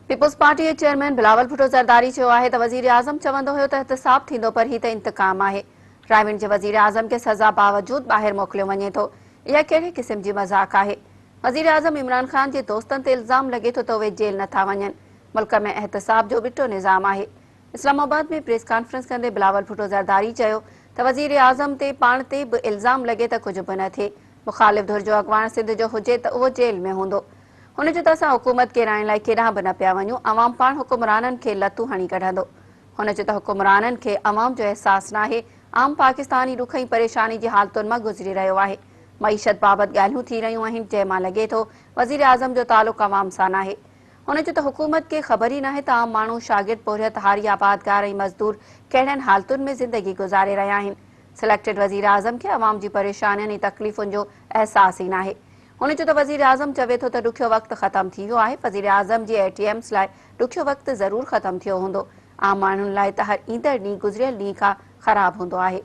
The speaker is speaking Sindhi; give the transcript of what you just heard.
پيپلز پارٽي جي چيئرمين بلاول ڀٽو زرداري چيو آهي ته وزيراعظم چوندو هيو ته احتساب ٿيندو پر هي ته انتقام آهي، رائيونڊ جي وزيراعظم کي سزا باوجود ٻاهر موڪليو وڃي ٿو، اها ڪهڙي قسم جي مذاق آهي؟ وزيراعظم عمران خان جي دوستن تي الزام لڳي ٿو ته اهي جيل نٿا وڃن، ملڪ ۾ احتساب جو ٻٽو نظام آهي. اسلام آباد ۾ پريس ڪانفرنس ڪندي بلاول ڀٽو زرداري چيو ته وزيراعظم تي پاڻ تي به الزام لڳي ته ڪجهه به نه ٿئي، مخالف ڌر جو اڳواڻ سنڌ جو هجي ته اهو جيل ۾ هوندو. هن چيو ته اسان حڪومت ڪيرائڻ لاء ڪيڏانهن به نه پيا وڃون، عوام پاڻ حڪمرانن کي لتون هڻي ڪڍندو. هن چيو ته حڪمرانن کي عوام جو احساس ناهي، عام پاڪستاني ڏک ۽ پريشاني جي حالتن مان گذري رهيو آهي، معيشت بابت ڳالهيون ٿي رهيون آهن جنهن مان لڳي ٿو وزيراعظم جو تعلق عوام سان ناهي. هن چيو ته حڪومت کي خبر ئي ناهي ته عام ماڻهو، شاگرد، پورهيت، هاري، آبادگار ۽ مزدور ڪهڙين حالتن ۾ زندگي گذاري رهيا آهن. سليڪٽيڊ وزيراعظم کي عوام جي پريشانين ۽ تڪليفن جو احساس ئي ناهي. هن چيو ته وزيراعظم چوي ٿو ته ڏکيو وقت ختم ٿي ويو آهي، وزيراعظم جي اي ٽي ايمز لاء ڏکيو وقت ضرور ختم ٿيو هوندو، عام ماڻهن لاء ته هر ايندڙ ڏينهن گذريل ڏينهن کان خراب هوندو آهي.